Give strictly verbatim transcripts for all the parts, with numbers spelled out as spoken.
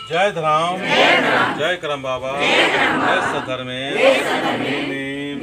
जय धरम, जय धरम। जय करम बाबा, जय करम बाबा। जय सत धर्मेस, जय सत धर्मेस। नीम, नीम।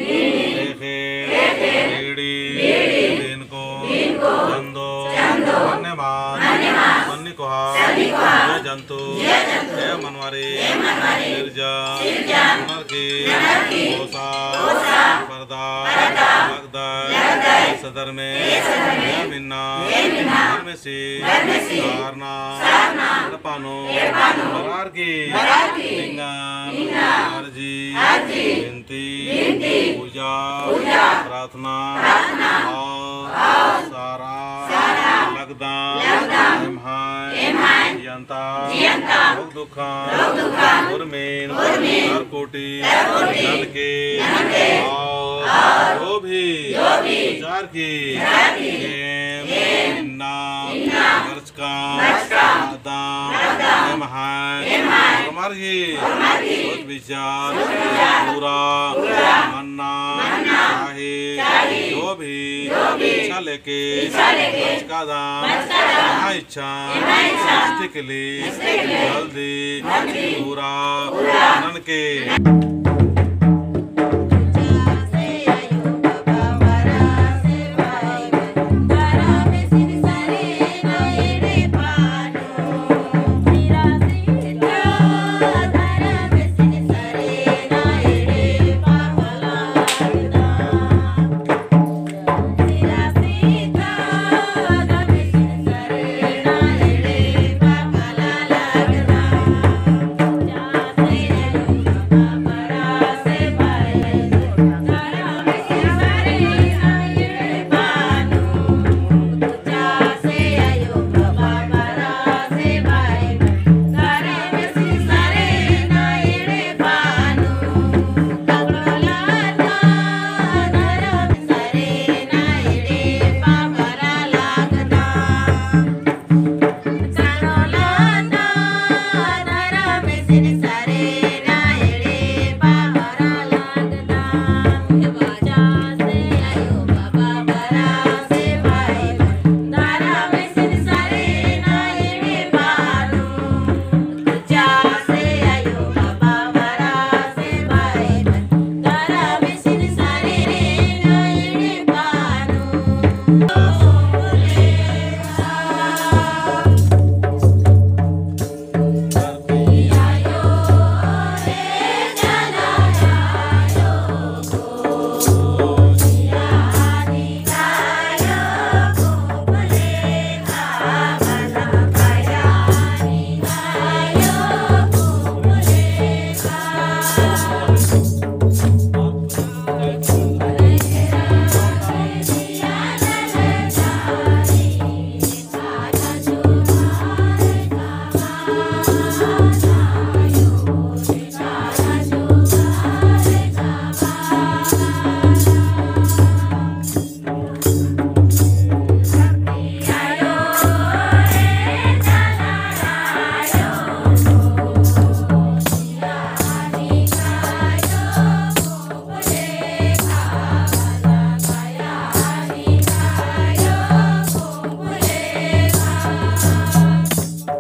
ख़ेख़ेल, ख़ेख़ेल। बीड़ी, बीड़ी। बीनको, बीनको। चंदो, चंदो। मन्ने मार, मन्ने मार। सन्नी कोहा, सन्नी कोहा। जिया जंतु, जिया जंतु। ए मनवारी, ए मनवारी। सिरजन, सिरजन। ननरकी, ननरकी। ओसा, ओसा। परदा, परदा। लगदय, लगदय। ए सत धर्मेस, ए सत धर्मेस। एम इन्ना, एम इन्ना। धर्मेसी, धर्मेसी। सारना, सारना। एड़पा नू, एड़पा नू। बरअर की, बरअर की। निंगन, निंगन। अर्जी, अर्जी। बिनती, बिनती। पूजा, पूजा। प्रार्थना, प्रार्थना। और, और। सारा, सारा। लगदम, लगदम। एम्है, एम्है। जियंता, जियंता। रोग दुखन, रोग दुखन। उर्मिन, उर्मिन। तरकोटी, तरकोटी। ननके, ननके। और, और। जो भी, जो भी। प्रचार की, प्रचार की। एम, एम। इन्ना, इन्ना। बरचकम, बरचकम। लगदम, लगदम। एम्है, एम्है। होरमर गही, होरमर गही। सोच विचार, सोच विचार। पूरा, पूरा। मन्ना, मन्ना। चाही। चाही। जो भी, जो भी। इच्छा लेके, इच्छा लेके। बरचकादम, बरचकादम। एम्है इच्छा, एम्है इच्छा। इस्तिकली, इस्तिकली। जल्दी, जल्दी। पूरा, पूरा। ननके।